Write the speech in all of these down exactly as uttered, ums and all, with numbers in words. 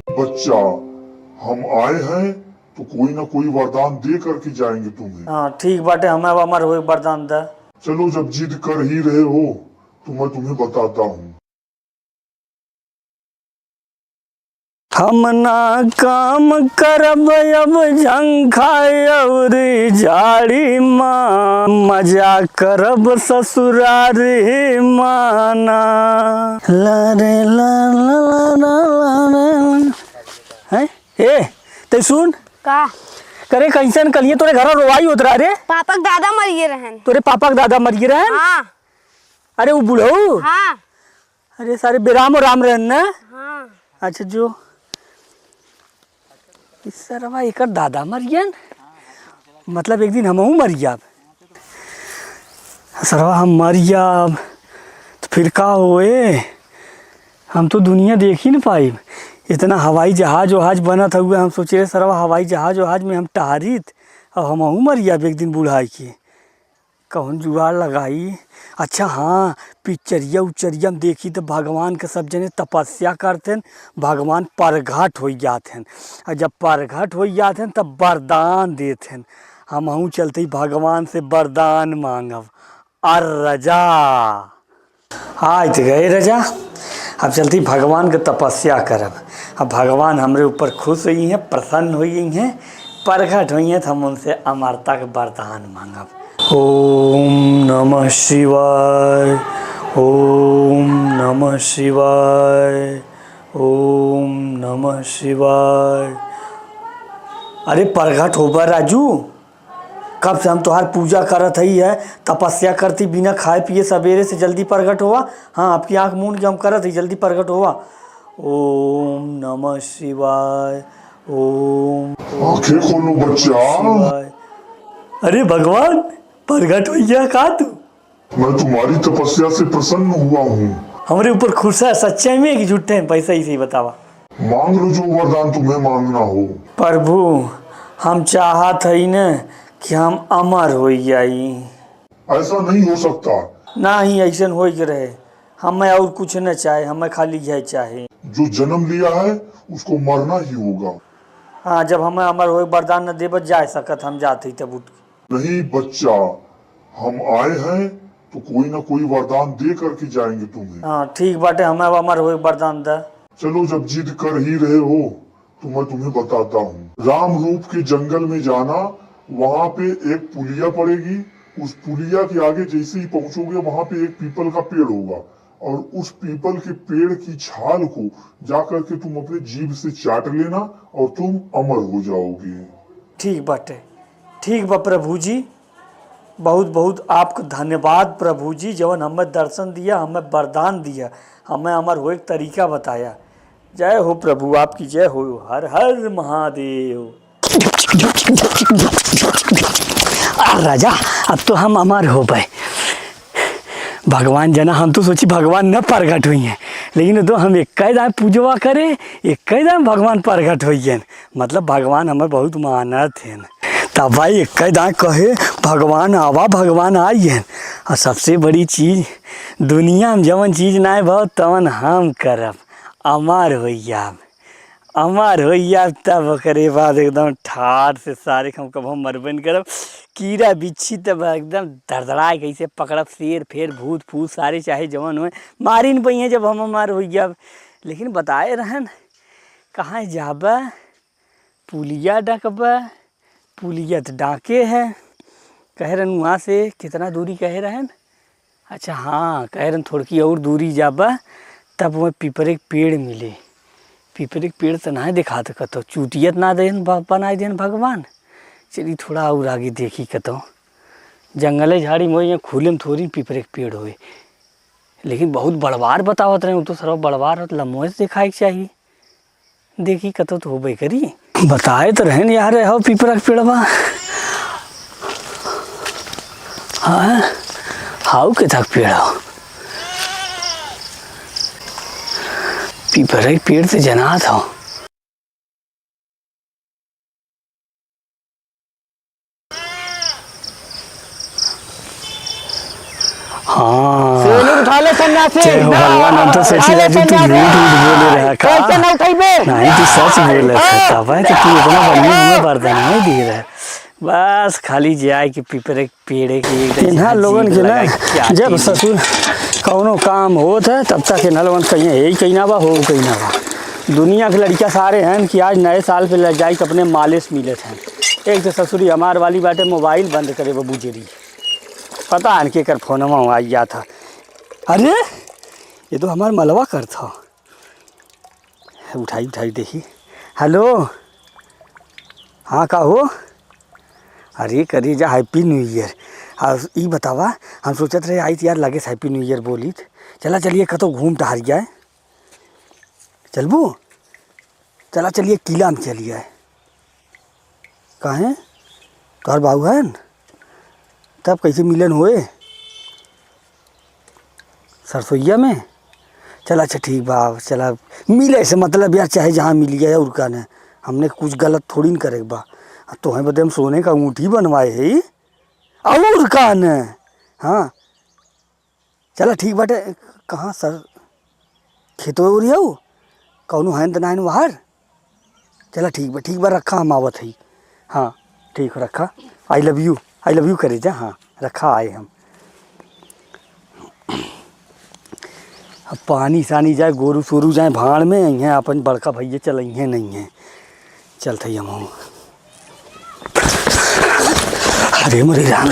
बच्चा, हम आए हैं तो कोई ना कोई वरदान दे करके जाएंगे तुम्हें। हाँ, ठीक बाटे, हमें अब अमर होए वरदान दे। चलो, जब जिद कर ही रहे हो तो मैं तुम्हें बताता हूँ। हम ना काम करब अब झंखा अउरी झाड़ी मा, मजा करब ससुरारी मा ना। ला रे ला ला ला ला ला ला। हैं? ए, ते सुन। का? करे कैसन कलिए तोरे घर रोवाई होत रहा रे? पापा के दादा मरिए रहन। तोरे पापा के दादा मरिए रहन? हाँ। अरे वो बुढ़ऊ? हाँ। अरे सारे बेराम और राम रहन ना? हाँ। अच्छा जो। इस सरवा एकर दादा मरियन? मतलब एक दिन हमहू मर जाब। सरवा हम मर जाब तो फिर का होए? हम तो दुनिया देख ही न पाइब। इतना हवाई जहाज वहाज बनत हुए, हम सोचे सरवा हवाई जहाज वहाज में हम टहरित, अब हमहू मर जाब एक दिन बुढ़ाई के। कौन जुगाड़ लगाई? अच्छा हाँ, पिक्चरिया उच्चरिया में देखी तो भगवान के सब जने तपस्या करते हैं, भगवान प्रगट हो जाते हैं। और जब प्रगट हो जाते हैं तब वरदान देते हैं। हमहू चलते ही भगवान से वरदान मांगब। अर रजा। आय त गए रजा, अब चलती भगवान के तपस्या करब। अब भगवान हमरे ऊपर खुश होइहैं, प्रसन्न होइहैं, प्रगट होइहैं, त हम उनसे अमरता के वरदान मांगब। ओम नमः शिवाय, ओम नमः शिवाय, ओम नमः शिवाय। अरे प्रगट होबा राजू, कब से हम तोहार पूजा करत हई है, तपस्या करती बिना खाए पिए सबेरे से, जल्दी प्रगट होवा। हाँ, आपकी आँख मूंद के हम करत हई, जल्दी प्रगट होवा। ओम नमः शिवाय, ओम आँखें खोलो बच्चा। शिवाय। अरे भगवान, प्रगट हो गया का तू? मैं तुम्हारी तपस्या से प्रसन्न हुआ हूँ। हमरे ऊपर खुश है सच्चाई में कि झूठे में? पैसा ही सही बतावा। मांग लो जो वरदान तुम्हें मांगना हो। प्रभु, हम चाहत हई न कि हम अमर हो जाई। ऐसा नहीं हो सकता। ना ही ऐसन होए के रहे। हमें और कुछ न चाहे, हमें खाली यह चाहे। जो जन्म लिया है उसको मरना ही होगा। हाँ, जब हमें अमर होए वरदान न देबत जा सकत, हम जात ही तब उठ के। नहीं बच्चा, हम आए हैं तो कोई ना कोई वरदान दे करके जाएंगे तुम्हें। हाँ, ठीक बाटे, हमें अब अमर होए वरदान दे। चलो, जब जिद कर ही रहे हो तो मैं तुम्हें बताता हूँ। राम रूप के जंगल में जाना, वहां पे एक पुलिया पड़ेगी। उस पुलिया के आगे जैसे ही पहुंचोगे, वहां पे एक पीपल का पेड़ होगा और उस पीपल के पेड़ की छाल को जा करके तुम अपने जीभ से चाट लेना और तुम अमर हो जाओगे। ठीक बाटे, ठीक बा प्रभु जी। बहुत बहुत आपका धन्यवाद प्रभु जी, जवन हमें दर्शन दिया, हमें वरदान दिया, हमें अमर होए के तरीका बताया। जय हो प्रभु, आपकी जय हो। हर हर महादेव। आ राजा, अब तो हम अमर होबे। भगवान जना, हम तो सोची भगवान न प्रगट होइहैं, लेकिन तो हम एक दाएं पूजवा करे, एक दाएं भगवान प्रगट होइहैं। मतलब भगवान हमें बहुत मानत हैं। तब भाई एक दाएं कहे, भगवान आवा, भगवान आइहैं। और सबसे बड़ी चीज, दुनिया में जवन चीज नाय भव तवन हम करब, अमर होइया। अमर होइया, तब ओकरे बाद एकदम ठाठ से सारे हम कबहूँ मरबे न करब। कीड़ा बिच्छी तब एकदम धड़धड़ाए कैसे पकड़ब, शेर फेर भूत फूत सारे चाहे जवन होए, मारी न पइहैं जब हम अमर होइया। लेकिन बताए रहन, कहाँ जाबा? पुलिया डकबा, पुलिया त डाके है। कहे रहन वहाँ से कितना दूरी कहे रहन? अच्छा हाँ, कहे रहन थोड़की और दूरी जाबा, तब वहाँ पीपरे के पेड़ मिले। पीपरे के पेड़ त नाहीं देखात कतो, चूटिया त ना देन ब-, बनाए देन भगवान। चली थोड़ा और आगे देखी कतो। जंगले झाड़ी में यहाँ खुले में थोड़ी पीपरे के पेड़ होए। लेकिन बहुत बड़वार बतावत रहे, उ तो सरवा बड़वार होत, लम्बो से देखाए के चाही। देखी कतो तो होबे करी। बताए तो रहन यार, हौ पीपरा के पेड़वा। हाँ, हाउ के तक पेड़ हौ। पीपरा के पेड़ से जनात हौ। हाँ। सेनुर उठा ले सन्यासी। जय हो भगवान, हम तो सोची राजू तू झूठ झूठ बोले रहा का? कैसे ना उठैबे? नहीं, तू सच बोले रहा। तब है तो तू इतना बढ़िया हमें वरदान नहीं दे रहा। बस खाली जाए कि पीपरे पेड़े के एक इन्हा लोगन के ना, जब ससुर कौनो काम होत है, तब तक इन्हा लोगन कहिए, "यही कहीं ना बा, हो कहीं ना बा।" दुनिया के लड़िका सारे हैं कि आज नए साल पे ले जाई तो अपने मालिश मिलत हैं। एक तो ससुरी हमार वाली बाटे, मोबाइल बंद करे वो बुजरी। पता है इनके कर फोनवा आई जात है। अरे, ये तो हमार मलवा करत ह। उठाई, उठाई देखी। हेलो, हाँ, का हो? अरे, करी जा, Happy New Year। आ, ई बतावा, हम सोचत रहे, आई त यार, लगे से Happy New Year बोली त। चला, चलिए, कतो घूम टहर जाए। चलबू? चला, चलिए, किला में चलिए। काहे? तोहर बाबू हन? तब कैसे मिलन होए? सरसोईया में? चल, अच्छा, ठीक बा, चला, मिले से मतलब यार, चाहे जहाँ मिल गया, और का ने, हमने कुछ गलत थोड़ी न करे के बा। आ तोहे बदे हम सोने का अंगूठी बनवाए है, और का ने? हाँ, चला, ठीक बाटे। कहाँ सर, खेतवे ओरी हऊ? कौनो हन त नाइन बाहर? चला, ठीक बा, ठीक बा, रखा, हम आवत हई। हाँ, ठीक हो, रखा। I love you, I love you करे जा। हाँ, रखा, आए हम। अब पानी सानी जाए, गोरू सोरू जाए भाड़ में, इहें अपन बड़का भैया चलइहें नहीं है। चलत हई हमहूँ। अरे मोरे राम,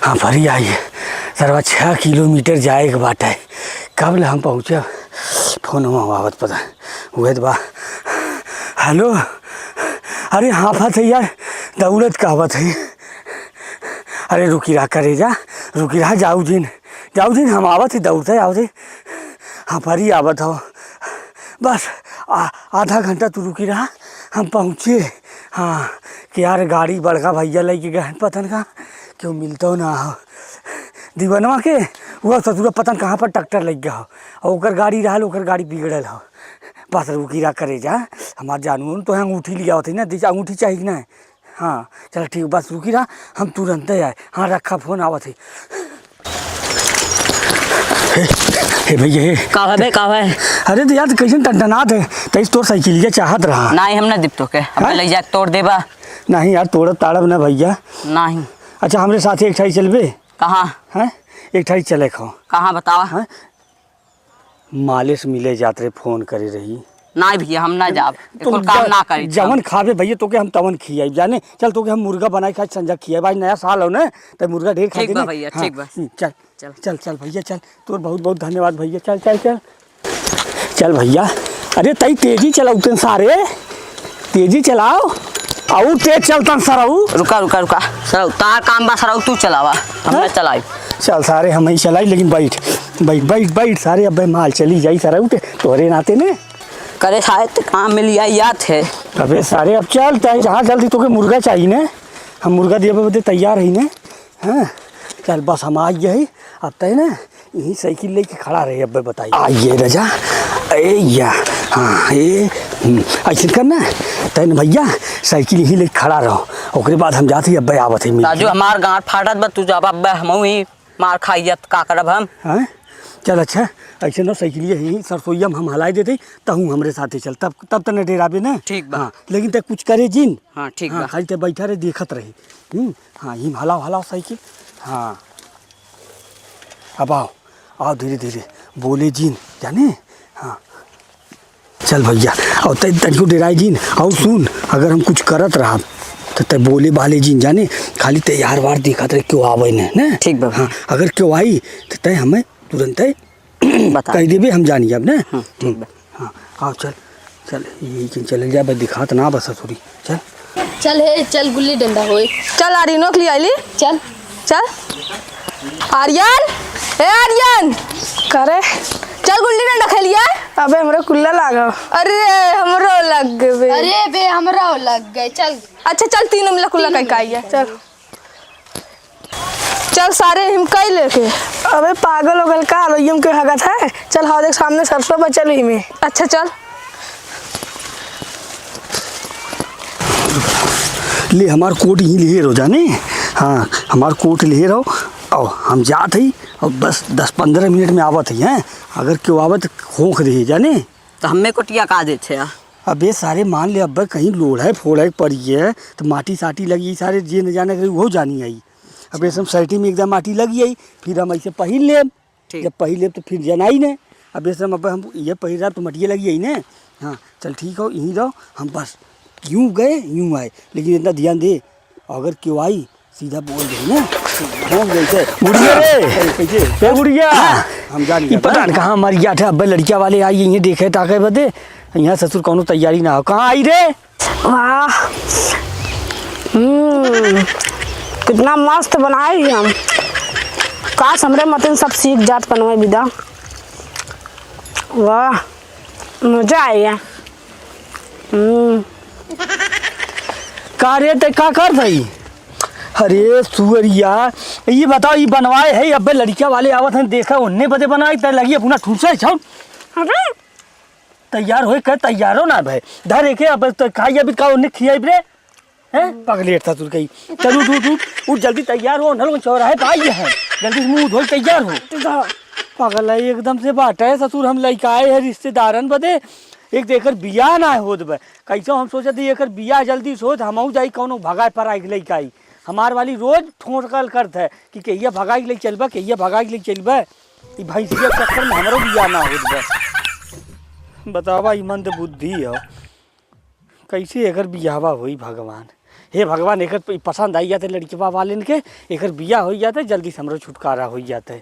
हाँ, भरी आई है। सरवा छः किलोमीटर जाए के बाटे। कब ले हम पहुँचे? फोन में आवत पता। उहे त बा। हेलो, अरे हाँफत है यार, दौड़त का आवत है। अरे रुकी रहा करेजा, रुकी रहा, जाऊ जिन, जाऊ जिन, हम आवत ही, दौड़ते आवत ही। हाँ, भरी आवत हो। बस आ, आधा घंटा तू रुकी रहा, हम पहुँचे। हाँ, कि यार गाड़ी बड़का भैया लेके गए हैं पतन का, केहू मिलतो ना हो। दीवनवा के, वो ससुरा पतन कहाँ पर ट्रैक्टर लग गया हो, और ओकर गाड़ी रहल, ओकर गाड़ी बिगड़ल हो। बस रुकी रहा करेजा, हमार जानू, तो है अंगूठी लिया होती ना, दीजिए अंगूठी चाहिए कि ना? हाँ, चल ठीक, बस रुकी रहा, हम तुरंते आए। हाँ, रखा फोन, आवत है। हे, हे भैया, हे। का है बे, का है? अरे तो यार, तो कैसन टनटनात है, तैस तोर साइकिलिया चाहत रहा। नाही, हम ना दिप तोके, हम हाँ? ले जाके तोड़ देबा। नहीं यार, तोड़ब ताड़ब ना भैया। नाही। अच्छा, हमरे साथे एक ठाई चलबे? कहाँ? हैं? एक ठाई चले खाओ। कहाँ बतावा? हैं? मालिश मिले जात रहे, फोन करे रही। नाही भैया, हम ना जाब। तुम कुल काम जा-, ना करी। जवन खाबे भैया, तोके हम तवन खियाई, जाने? चल, तोके हम मुर्गा बनाई खाई, संझा खियाई। भाई, नया साल हो ना, तो मुर्गा ढेर खा ठीक बा देने। भैया, हाँ, ठीक बा। हम्म, चल, चल। चल, चल भैया, चल। तोर बहुत, बहुत धन्यवाद भैया। चल, चल, चल। चल भैया, अरे तई तेजी चलाऊ तन सारे, तेजी चलाओ, और तेज चलतन सरऊ। रुका, रुका, रुका। सरऊ, तार काम बा सरऊ, तू चलावा, हम ना हाँ? चलाई। चल सारे, हम ही चलाई, लेकिन बैठ, बैठ, बैठ, बैठ सारे, अबे माल चली जाई सरऊ के, तोहरे नाते ने। करे सारे, ते काम मिल जाई, याद है। अबे सारे, अब चल, तय जहाँ जल्दी तोके मुर्गा चाहिए ने, हम मुर्गा दिए बदे तैयार ही ने। हाँ, चल बस हम आ गए ही। अब तय ना यहीं साइकिल लेके खड़ा रहे, अब्बे बताई। आ ये राजा, ए या, हाँ, ए, हम्म, ऐसे करना, तय ना भैया, साइकिल यहीं लेके खड़ा रहो, ओकरे बाद हम जाते ही, अब्बे आवत ही मिल राजू, के। हमार गांठ फाटत बा, तू जाबा अब्बे, हमहू ही मार खाई जात, का करब हम? हाँ? चल अच्छा, ऐसे ना साइकिल यहीं सरसोईया में हम हलाई देते, तहूँ हमरे साथे चल, तब, तब तने डेराबे ना। ठीक बा। हाँ, लेकिन तय कुछ करे जिन। हाँ, ठीक हाँ, बा। खाली तय बैठा रहे, देखत रहे। हम्म, हाँ, हिम हलाओ, हलाओ साइकिल। हाँ, अब आओ, आओ धीरे धीरे, बोले जिन, जाने? हाँ, चल भैया, और तै तनिको डेराए जिन। और सुन, अगर हम कुछ करत रहब, तो तै बोले बाले जिन, जाने? खाली तैयार वार दिखत रहे, क्यों आवे न, न? ठीक बा। हाँ, अगर क्यों आई, तो तै हमें तुरंत बता। कह देबे, हम जानी अब, न? हाँ, ठीक बा। हाँ, आओ, चल, चल, यही कहीं चले जाए, बस दिखात ना बस ससुरी, चल। चल हे, चल गुल्ली डंडा होए। चल आर्यनो के लिए आइली। चल। चल। आर्यन, ए आर्यन। करे? चल गुल्ली डंडा खेलिए। अबे हमरो कुल्ला लागो। अरे हमरो लग गए। अरे बे हमरो लग गए, चल। अच्छा चल, तीनों मिला कुल्ला कई काई है, चल। चल सारे हिम कई लेके। अबे पागल हो गल का, लोइयम के हगत है। चल हवा देख सामने सरसों बचल ही में। अच्छा चल। ले हमार कोट यहीं लिहे रहो जाने। हाँ, हमार कोट लिहे रहो। और हम जात हई, और बस दस पन्द्रह मिनट में आवत हई, हैं? अगर केहू आवत, खोंख देही, जाने? तो हमें कोटिया का देत है? अबे सारे, मान ले, अब्बे कहीं लोढ़े फोड़े पड़ी है, तो माटी साटी लगी, सारे जे न जाने करे, वो जानी आई। अबे हम सर्टी में एकदम माटी लगी आई, फिर हम ऐसे पहिर लेब। ठीक। जब पहिर लेब, तो फिर जनाई ने। अबे हम, अबे हम ये पहिर रहा, तो मटिया लगी आई ने। हाँ, चल ठीक हो, यहीं रहो, हम बस यूं गए, यूं आए, लेकिन इतना ध्यान दे, अगर केहू आई, सीधा बोल दे ना, भोंक दे से। गुड़िया रे! अरे, कैसे? ए गुड़िया! हाँ, हम जान ई गए, पता हाँ। न कहाँ मर गया था। अबे लड़किया वाले आई, यहीं देखे ताके बदे। यहाँ ससुर कौनो तैयारी ना हो। कहाँ आई रे? वाह, हम्म, कितना मस्त बनाए ही हम। काश हमरे मतिन सब सीख जात पनवे बिदा। वाह, मजा आ गया। हम्म। का रे, ते का करत हई? अरे सुअरिया, ये बताओ, ये बनवाए है, अबे लड़किया वाले आवत हैं, देखा, उन्ने बदे बनवाए, ते लगी अपना ठूसे छौन। अरे। तैयार होए के तैयारो ना भए। धर एके, अब तो खाई, अभी का उन्ने खियाई रे? हैं? पगलेट ससुर कही। चल उठ, उठ, उठ, उठ, जल्दी तैयार हो, नलगुन चौराहे पे आई है। जल्दी से मुंह धोई तैयार हो। ठीक है। पगला एकदम से बाटा है ससुर, हम लइका आए हैं रिश्तेदारन बदे। एक तो एकर बियाह ना होत बा। कैसे हम सोचत हई एकर बियाह जल्दी से होत, हमहू जाई कौनो भगाए पर आई लइका आई। हमार वाली रोज ठोंकल करत है कि कहिया भगाई के ले चलबा, कहिया भगाई के ले चलबा। ई भैंसिया के चक्कर में हमरो बियाह ना होत बा। बतावा, ई मंद बुद्धि है। कैसे एकर बियाहवा होई भगवान? हे भगवान, एकर प-, पसंद आई जाते लड़कवा वालेन के, एकर बियाह होई जाते, जल्दी से हमरो छुटकारा होई जाते।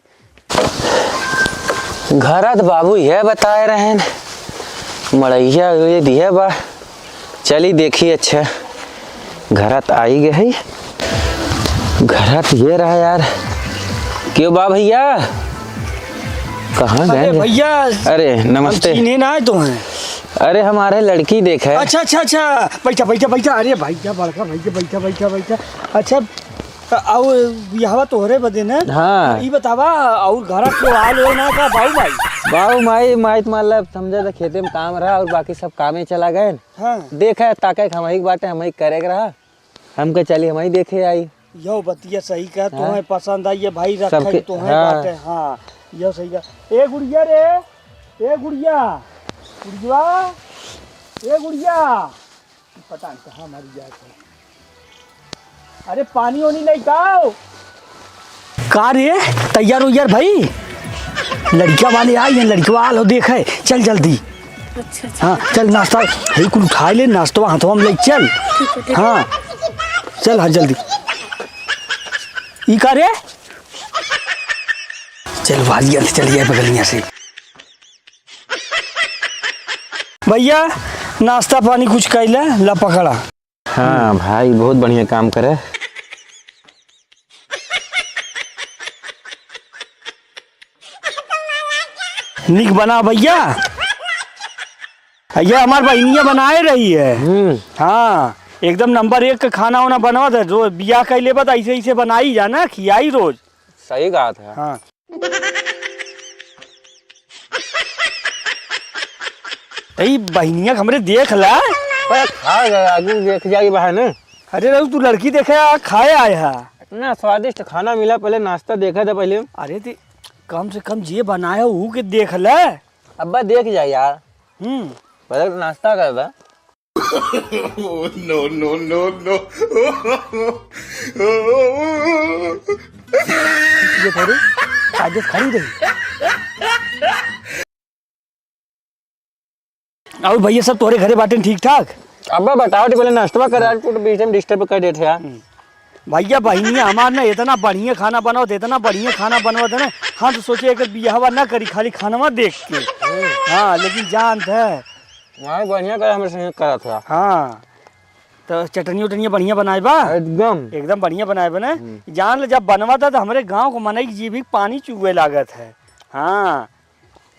घरा त बाबू यह बताए रहेन, मड़ैया ये दिहे बा, चली देखी। अच्छा, घरा त आई गए है, घरा त ये रहा यार। क्यों बा भैया, कहाँ गए अरे रे? भैया, अरे हम नमस्ते। चीन्हे ना आए तो हैं। अरे हमारे लड़की देखे। अच्छा, अच्छा, अच्छा, बैठा, बैठा, बैठा। अरे भैया, बड़का भैया, बैठा, बैठा, बैठा। अच्छा, त अउ बियाहवा तोहरे बदे न? हाँ। ई बतावा, अउर घरा के हाल हो ना का बाऊ माई? बाऊ माई, माई त मतलब समझे त खेते में काम रहा अउर बाकी सब कामे चला गए। हाँ। देखे ताके के हमही के बाटे, हमही के करे के रहा। हमके चली, हमही देखे आई। यो बतिया सही कहा, हाँ। तुम्हें पसंद आई है भाई, रखे सबके, तुम्हें हाँ। बाटे, हाँ, यो सही कहा। ए गुड़िया रे, ए गुड़िया, गुड़िया, ए गुड़िया। पता नहीं कहाँ मरी जात है। अरे पानी ओनी लेके आओ। का रे, तैयार हो यार भाई, लड़किया वाले आई हैं, लड़किया वाले हो देखे, चल जल्दी। अच्छा, अच्छा। हाँ चल, नाश्ता है कुल उठाए ले, नाश्ता हथवा में ले चल। ठीक है, ठीक है। हाँ चल, हाँ जल्दी। ई का रे, चल वालिया से चलिए बगलिया से। भैया, नाश्ता पानी कुछ कैला, ला पकड़ा। हाँ भाई, बहुत बढ़िया काम करे। निक बना भैया। ये हमार बहिनिया बनाए रही है। हम्म। हाँ, एकदम नंबर एक का खाना वाना बनवा दे। रोज बियाह कैले बा त ऐसे ऐसे बनाई जाना, खियाई रोज। सही बात है। हाँ। त ई बहिनिया के हमरे देख ला। अरे खा गए, आगू देख जाई बा है ना। अरे रहू, तू लड़की देखे आ, खाए आए हा। इतना स्वादिष्ट खाना मिला, पहले नाश्ता देखा था पहले। अरे ते कम से कम जे बनाया हूँ के देख ले। अब्बा देख जा यार। हम्म। पहले तो नाश्ता कर बा। No, no, no, no। ये थोड़ी कायदे से खड़ी रही। और भैया सब तोहरे घरे बाटेन ठीक ठाक? अब्बा बताओ तो पहले नाश्तवा करा, तू तो बीच में डिस्टर्ब कर देते यार। हम्म। भैया बहिनिया हमार ना इतना बढ़िया खाना बनावत, इतना बढ़िया खाना बनावत है ना, हम तो सोचे एकर बियाहवा ना करी खाली खानवा देख के। हाँ लेकिन जानत है। हाँ बढ़िया करे हमरे संगे करत है। हाँ तो चटनी उटनिया बढ़िया बनाए बा। एकदम। एकदम बढ़िया बनाए बा ना। हम्म। जान ले जब बनवा था तो हमरे गाँव को मनई की जीभ ही पानी चुए लागत है। हाँ।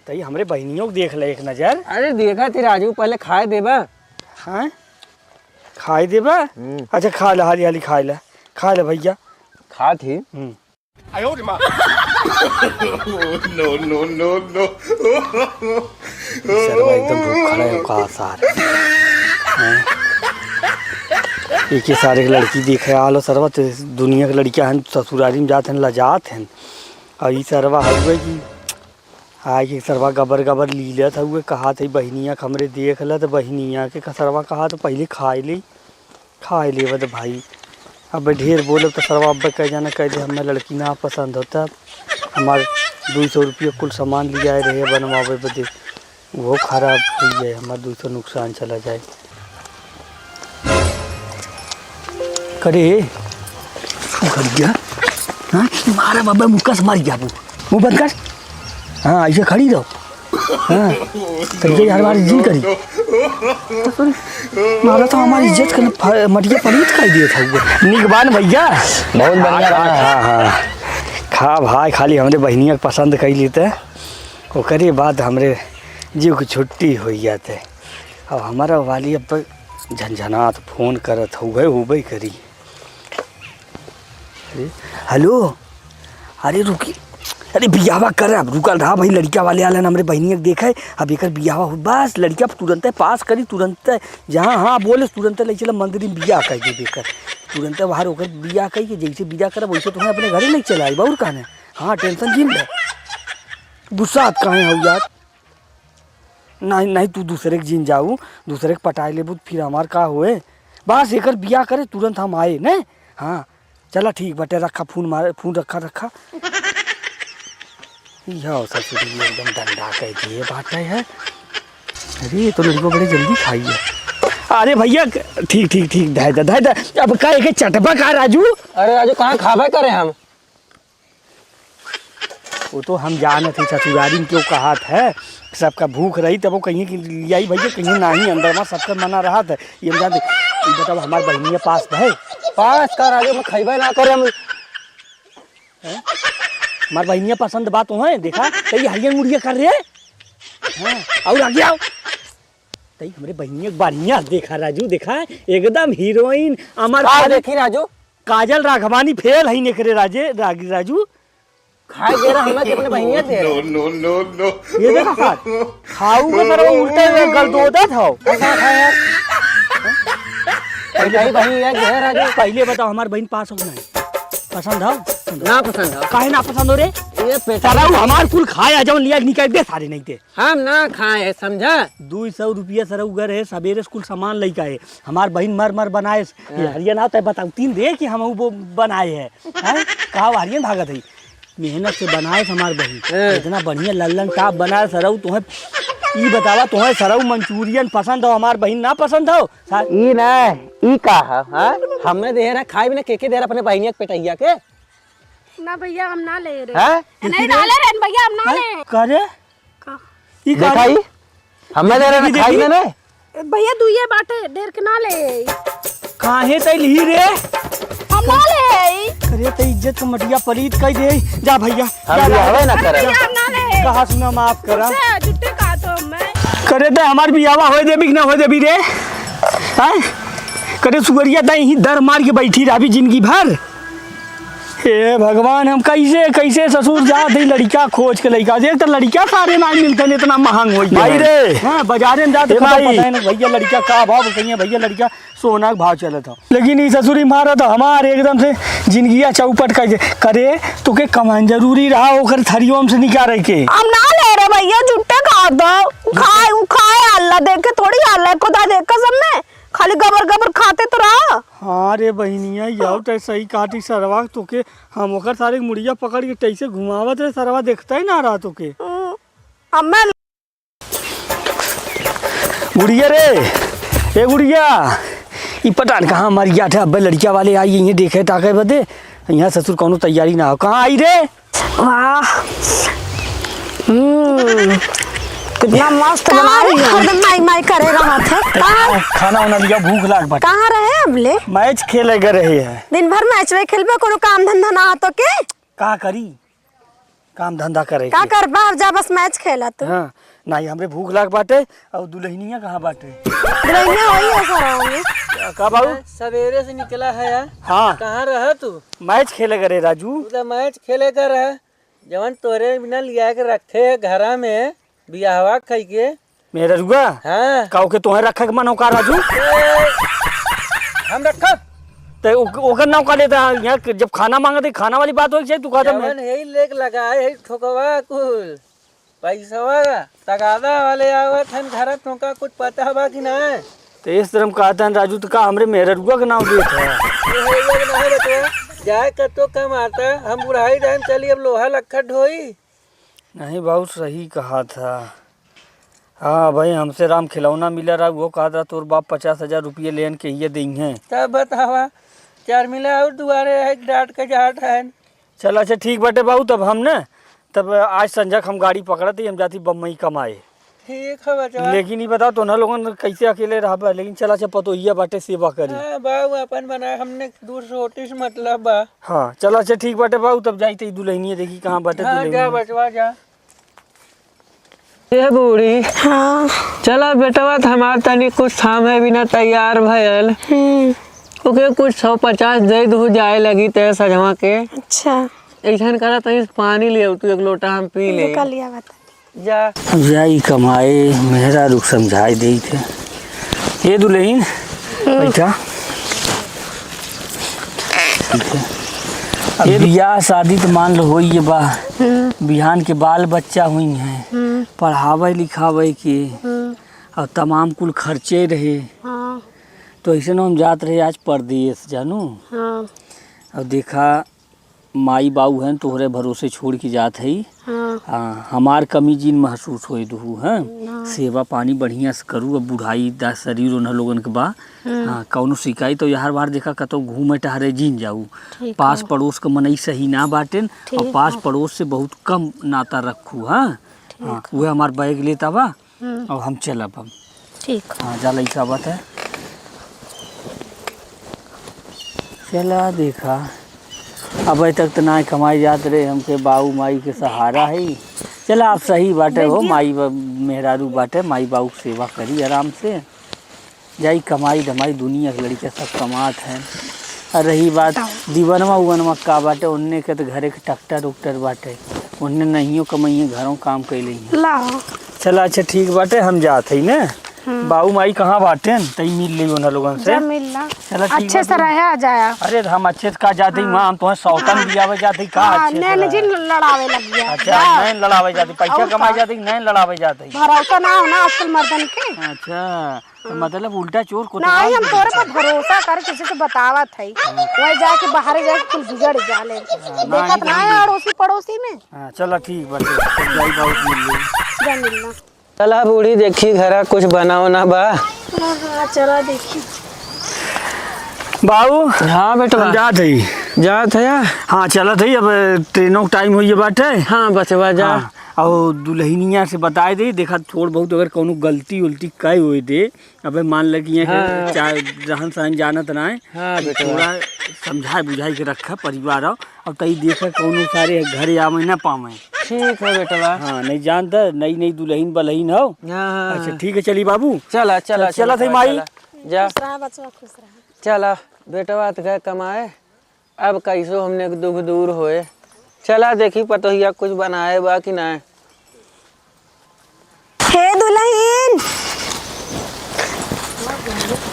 तई हमरे बहिनियों को देख ले एक नजर। अरे देखा थी राजू, पहले खाए देबा। हाँ? खाए देबा? हम्म। अच्छा खा ले, हाली हाली खा ले। खा ले भैया। खा थी। हम्म। No, no, no, no। सरवा एकदम भूखा है का सार। हैं? एक ही सारे के लड़की देखे आलो सरवा, ते दुनिया के लड़कियां हन, ससुरारी में जात हन, लजात हन। और ई सरवा हउए कि आए के सरवा गबर गबर लीलत हउए, कहात है बहिनिया के हमरे देख ल, त बहिनिया के सरवा कहात पहिले खाए ले, खाए लेवत भाई। अब ढेर बोलब त सरवा अब कह जाना कह दे, हमें लड़की ना पसंद होता। हमार दुई सौ रुपया कुल सामान लियाए रहे बनवावे बदे, वो खराब हुई जाए, हमार दुई सौ नुकसान चला जाए। करे, तू खड़ी जा। हाँ, मारा बाबा मुक्का से मार जाबू। मुंह बंद कर। हाँ, ऐसे खड़ी रहो। हाँ, तो ये हर बार जी करी। मारा तो हमारी इज्जत के न फ-, मटिया पलीत कर दिए था वो। निक बान भैया। बहुत बढ़िया हाँ, बना है। हाँ, हाँ। खा भाई, खाली हमरे बहिनिया के पसंद कर लेते, ओकरे बाद हमरे जीव की छुट्टी हो जाते। अब हमारा वाली अब झनझनात फोन करत हउए, होबे करी। अरे, हेलो, अरे रुकी, अरे बियाहवा कर, अब रुकल रहा भाई, लड़किया वाले आलन हमरे बहिनिया के देखे, अब एकर बियाहवा हो, बस लड़किया तुरंते पास करी, तुरंते जहाँ हाँ बोले तुरंते ले चला मंदिर में बियाह कर देबे कर, तुरंते बाहर ओकर बियाह कही के जैसे बियाह करब वैसे तुम्हें अपने घरे ले चला आई, और कहने हाँ टेंशन जिन ले, गुस्सा काहे हो यार। नहीं, नहीं, तू दूसरे के जिन जाऊ, दूसरे के पटाए लेबू, फिर हमार का होए? बस एकर बियाह करे, तुरंत हम आए, ने? हाँ, चला ठीक बाटे, रखा फोन मारे, फोन रखा, रखा। यो ससुरी एकदम डंडा कह दिए बाटे है। अरे, ये तो लड़को बड़े जल्दी खाई है। अरे भैया, ठीक, ठीक, ठीक, धाय दे, धाय दे। अब का एके चटबा का राजू? अरे राजू, कहाँ खाबे करे हम? वो तो हम जानत ही ससुरारी में क्यों कहात है, सबका भूख रही तब वो कहिए कि लियाई भैया, कहिए नाही, अंदर में सबका मना रहत है। ये हम जानते, ये बताओ हमार बहिनिया पास भए? पास का राजू में खइबे ना करे हम। हैं? हमार बहिनिया पसंद बात हो है, देखा, तो ये हरियर मुड़िया कर रहे हैं। हाँ, और आगे आओ। तई हमरे बहिनिया के बढ़िया देखा राजू, देखा एकदम हीरोइन अमर का खान। देखी राजू? काजल राघवानी फेल है एकरे राजे, राग-, राजू। खाए दे रहा हमें कि अपने बहिनिया दे रहा। No, no, no, no। ये देखा खात। खाऊ का तरह उल्टा हुआ गल दो दत हो। कैसा खाया? पहले ही बहिनिया दे राजू। पहले बताओ हमार बहिन पास हो कि नहीं? पसंद हो? ना पसंद हो। काहे ना पसंद हो रे? ये पेटा। सारा हमार कुल खाया जौन लिया निकाल दे सारे नहीं दे। हम ना खाए, समझा? दुई सौ रुपया सर उगर है, सबेरे स्कूल सामान लइका है। हमार बहिन मर मर बनाए, ये हाँ। हरियन आओ तय बताऊ, तीन दे कि हम वो बनाए है। हैं? कहा वो हरियन भागत है? मेहनत से बनाए हमार बहिन। हाँ। इतना बढ़िया लल्लन टाप बनाए सरऊ, तुम्हें ई बतावा, तुम्हें सरऊ मंचूरियन पसंद हो, हमार बहिन ना पसंद हो? सा- ई ना, ई का है, हाँ? हमने दे रहा, खाए भी ना, के के दे रहा अपने बहिनिया के पेटैया के? ना भैया, हम ना ले रहे। हैं? नहीं, ना ले रहे भैया, हम ना हैं? ले। का रे? का? ई का देखा रे? ई? हमें दे रहे ना, देखी, खाई देखी। ना, ना। ए, भैया, दुइये बाटे, ढेर के ना ले। काहे तै लिही रे? हम ना ले। अरे, तै इज्जत के मटिया पलीत कई दे। जा भैया, हम जा, जा। हवे ना अरे करब। भैया, हम ना ले। कहा सुना, माफ करा। झूठे, झूठे कहा तो मैं। करे तै हमार बियावा होए देबी कि ना होए देबी रे? हैं? करे सुअरिया तै यहीं दर मार के बैठी रहबी जिंदगी भर। हे भगवान, हम कैसे, कैसे ससुर जात हई लड़िका खोज के लइका। देख त लड़िका सारे ना मिलते, इतना महंग होई भाई है। रे। हाँ, बाजारे में जात ए खतम भाई। पता है ना भैया लड़िका का भाव कहिए, भैया लड़िका सोना के भाव चलत हो। लेकिन ई ससुरी मारत हमार एकदम से जिंदगिया चौपट कर दे। करे, तोके कमान जरूरी रहा, ओकर थरियो में से निकाले के। हम ना ले रे भैया, झूठे खा दो। खाए, उ खाए, अल्लाह देखे थोड़ी, अल्लाह को दा देख कसम में। खाली गबर गबर खाते तो रहा। हाँ रे बहिनिया, यार तै सही काटी सरवा तोके, हम ओकर सारे के मुड़िया पकड़ के तैसे घुमावत रहे, सरवा देखता ही ना रहा तोके। हम्म, अब मैं गुड़िया रे, ए गुड़िया, ई पता न कहाँ मर गया था। अब्बे लड़किया वाले आई, यहीं देखे ताके बदे, यहाँ ससुर कौनो तैयारी ना हो। कहाँ आई रे? वाह। हम्म, कितना मस्त बना रही है। हरदम माई माई करे रहत है। कहाँ? खाना वाना लिया, भूख लाग बाटे। कहाँ रहे अबले? मैच खेले गए रहे हैं। दिन भर मैच में खेलबे, कोनो काम धंधा ना हो तो के? का करी? काम धंधा करे का के। करबा? अब जा बस मैच खेला तू। हाँ, नहीं, हमरे भूख लाग बाटे। और दुल्हनिया कहाँ बाटे? दुल्हनिया वही है सर, होंगे। का बाबू? सवेरे से निकला है यार। हाँ। कहाँ रहा तू? मैच खेले करे राजू। तू तो मैच खेले कर रहा। जवन तोरे बिना लिया के रखे है घरा में, बियाहवा खाई के। मेहररुआ? हाँ। का ओके तोहे रखे के मन हो का राजू? ए, हम रखब। ते ओक-, ओकर नाव का लेता है? यहाँ के जब खाना मांगत है, खाना वाली बात होई के चाही, तू कहता मैं जवन यही लेके लगाए है ठोकवा कुल। पैसवा तगादा वाले आवत हन घर, तुमका कुछ पता बा कि ना? तो इस तरह हम कहता है राजू, तो का हमरे मेहररुआ के नाव देत है? मेहररुआ के नाव देत है। जाए कतो कमाता, हम बुढ़ाई जाए चली अब लोहा लक्खा ढोई। नहीं, बहुत सही कहा था। हाँ भाई, हमसे राम खिलौना मिला रहा, वो कहा था तोर बाप पचास हजार रुपये लेन के ये देइहें। तब बतावा, चार मिला और दुआरे है, डांट के जाट है। चल, अच्छा, ठीक बाटे बाबू, तब हम न, तब आज संझा के हम गाड़ी पकड़त ही, हम जाती बम्बई कमाए। ठीक है बचवा। लेकिन ई बताओ, तोहन लोगन कैसे अकेले रहबा? लेकिन चल, अच्छा, पतोहिया बाटे, सेवा करी। हाँ बाबू, अपन बनाए, हमने दूर से रोटी से मतलब बा। हाँ, चल, अच्छा, ठीक बाटे बाबू, तब जाई त ई दुल्हनिया देखी कहाँ बाटे हाँ, दुल्हनिया। जा बचवा, जा। ए बूढ़ी। हाँ। चला बेटवा, त हमार तनी कुछ थामे बिना तैयार भयल। हम्म। ओके कुछ सौ पचास दे दू, जाए लगी ते सजवा के। अच्छा। ऐसन करा, तनी पानी ले आऊ, तू एक लोटा हम पी ले। रुका, लिया बता। जा। अब जाई कमाए, मेहरारू के समझाई देई थे। ए दुल्हन, हम्म। बैठा। ठीक है। अब ये बियाह शादी तो मान लो होई ये बा। हम्म। बिहान के बाल बच्चा हुई हैं, हम्म। पढ़ावे लिखावे के, हम्म। और तमाम कुल खर्चे रहे। हाँ। तो ऐसे न हम जात रहे आज परदेस, जानू। हाँ। अब देखा, माई बाऊ हैं, तोहरे भरोसे छोड़ के जात हई। हाँ। हाँ, हमार कमी जिन महसूस होए दुहू, हैं? ना। सेवा पानी बढ़िया से करू। अब बुढ़ाई दा शरीर उन्ह लोगन के बा। हम्म। हाँ, कौनो शिकायत तो यार बार देखा, कतौ घूमे टहरे जिन जाऊ। ठीक पास है। पड़ोस के मनई सही ना बाटेन, ठीक और पास है। पड़ोस से बहुत कम नाता रखू, हाँ? ठीक हाँ, है। उहे हमार बैग लेता बा। हम्म। अब हम चलब हम। ठीक। हाँ, जा लइका बाटे। चला देखा, अबे तक त ना कमाई जात रहे, हमके बाऊ माई के सहारा है। चला, आप सही बाटे हो, माई बा-, मेहरारू बाटे, माई बाऊ के सेवा करी आराम से। जाई कमाई धमाई, दुनिया के लड़िका सब कमात हैं। और रही बात बताओ। दीवनवा उवनवा का बाटे, उन्ने के त घरे के ट्रैक्टर उक्टर बाटे, उन्ने नहियो कमाइए, घरों काम कैले ही। लाओ। चला, अच्छा, ठीक बाटे, हम जात हई ने। हम्म। बाऊ माई कहाँ बाटेन? तई मिल लेई उन्हा लोगन से। जा मिल ला। चला, ठीक अच्छे से रहे, आ जाया। अरे, हम अच्छे से का जात हई, हाँ। वहाँ हम तोहे सौतन हाँ। लियावे जात हई, का हाँ, अच्छे से नैन रहे? जिन लड़ावे लग गया। अच्छा, जा। नैन लड़ावे जात हई, पैसा और कमाए का? जात हई, नैन लड़ावे जात हई। भरोसा ना हो ना आजकल मर्दन के। अच्छा, तो हाँ। मतलब उल्टा चोर को नहीं, हम तोरे पर भरोसा कर किसी से बतावत है। हाँ। वही जाके बाहरे जाके कुल बिगड़ जाले। हाँ, देखत नहीं, ना है नहीं। अड़ोसी पड़ोसी में। हाँ, चला ठीक बाटे, जाई बाबू मिल ली। जा मिलना। चला बूढ़ी, देखी घरा कुछ बनाओ ना बा। हाँ, हाँ, चला देखी। बाबू। हाँ बेटवा। हम जात हई। जात है या? हाँ, चलत हई, अब ट्रेनों के टाइम होइए बाटे। हाँ बचवा, जा। हाँ, और दुल्हनिया से बताए दे, देखा थोड़ बहुत अगर कौनो गलती उलती कई होए दे, अबे मान ले कि यहाँ के हाँ। चाहे रहन सहन जानत ना है, हाँ तो बेटवा। थोड़ा समझाए बुझाए के रखा परिवार हो। अब तई देखा कौनो सारे घरे आवे ना पावे। ठीक है बेटवा। हाँ, नहीं जानता, नई नई दुल्हन बलहिन हो। हाँ, हाँ, अच्छा, हाँ। ठीक है, चली बाबू। चला, चला, चल, चला चला, थे माई। चला। जा। खुश रहा बचवा, खुश रहा। चला, बेटवा त गए कमाए, अब कैसो हमने के दुख दूर होए। चला देखी पतोहिया कुछ बनाए बा कि ना। हे दुल्हन,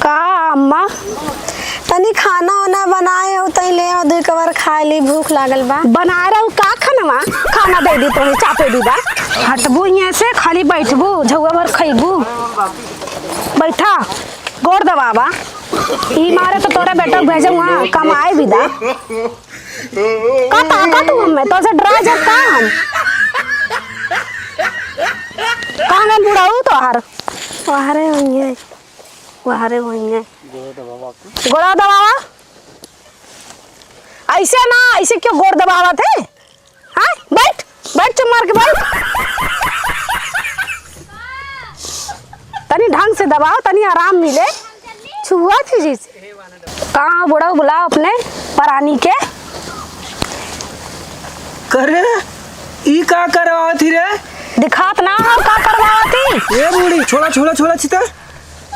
का अम्मा, तनी खाना वाना बनाए हो, तनी ले आओ, दुई कवर खाए ली, भूख लागल बा। बनाए रहू का खानवा? खाना दे दी तोहे, चापे दी बा। हटबू यहाँ से, खाली बैठबू, झउआ भर खइबू। बैठा, गोड़ दबावा। ई मारे तो तोरे बेटा भेजे वहाँ कमाए भी दा। का ताकत हूँ हमें? तोसे डरा जा का हम? कहाँ गए बुढ़ऊ तोहार? वहरे होइए, वहरे होइए। गोड़ा दबावा। ऐसे ना, ऐसे क्यों गोड़ दबावत है? हाँ, बैठ, बैठ चुप मार के बैठ। तनी ढंग से दबाओ, तनी आराम मिले। छुआ थी जी से। कहाँ बुढ़ऊ, बुलाओ अपने परानी के। करे, ई का करवावत ही रे? दिखात ना हो का करवावत ही? ए बूढ़ी, छोड़ा, छोड़ा, छोड़ा चिता।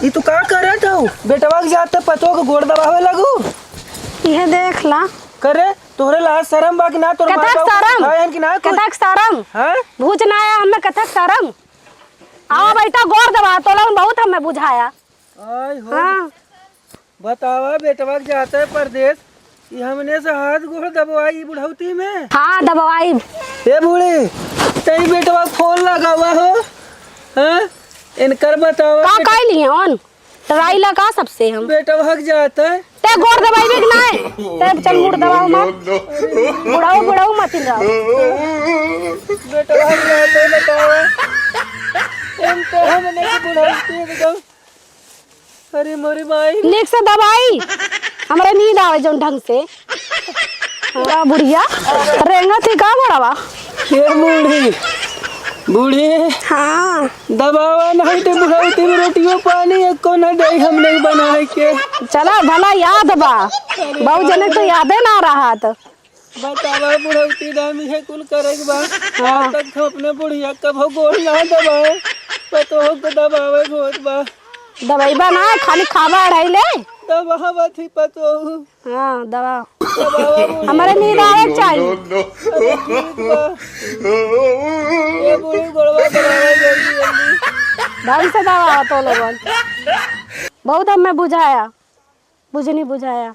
ई तू का करत हो? बेटवा के जाते पतोह के गोड़ दबावे लगू? इहे देख ला। करे, तोहरे लाज शरम बा कि ना? तोर माँ कथक बाप शरम? सिखाए हन कि ना कुछ? कथक शरम? हाँ? भूज ना आया हमें कथक शरम। आवा बैठा गोड़ दबा, तोला बहुत हमें बुझाया। आय हो। हाँ। बतावा, बेटवा के जात है परदेस, ई हमने से हाथ गोड़ दबवाई बुढ़ौती में? हाँ, दबवाई। ए बूढ़ी, तई बेटवा फोन लगावा हो, हाँ? इनकर बतावा का बेट- काई लिए हन? लड़ाई लगा सबसे हम। बेटवा के जात है। ते गोड़ दबाइबे कि नाय? ते चल मुड़ दबाओ मत। बुढ़ाऊ, बुढ़ाऊ मत रहो। बेटवा के जात है, बतावा। इनकर हमने के बुढ़ौती एकदम अरे मोरी माई। नीक से दबाई, हमरे नींद आवे जौन ढंग से। हाँ, बुढ़िया, रेंगत ही का बड़वा? ए बूढ़ी, बूढ़ी, हाँ। दबावा नहीं तो बुढ़ौती में रोटियो पानी एको न दे हम नहीं बनाए के। चला, भला याद बा, बहुत जने तो यादे ना रहा तो। बतावा बुढ़ौती दाम इहे कुल करे के बा। हाँ। आज तक हम अपने बुढ़िया कभो गोड़ ना दबाए, पतोह को दबावे के होत बा। दबाइबा ना, खाली खावा अढ़ाई ले। दबावा थी पतोह। हाँ, दबा। दबावा बुढ़िया। हमारे नींद आवे के चाहिए। अरे ठीक बा। ये बूढ़ी गोड़वा दबावा जल्दी जल्दी। ढंग से दबावा तो लोगन। बहुत हमें बुझाया। बुझनी बुझाया।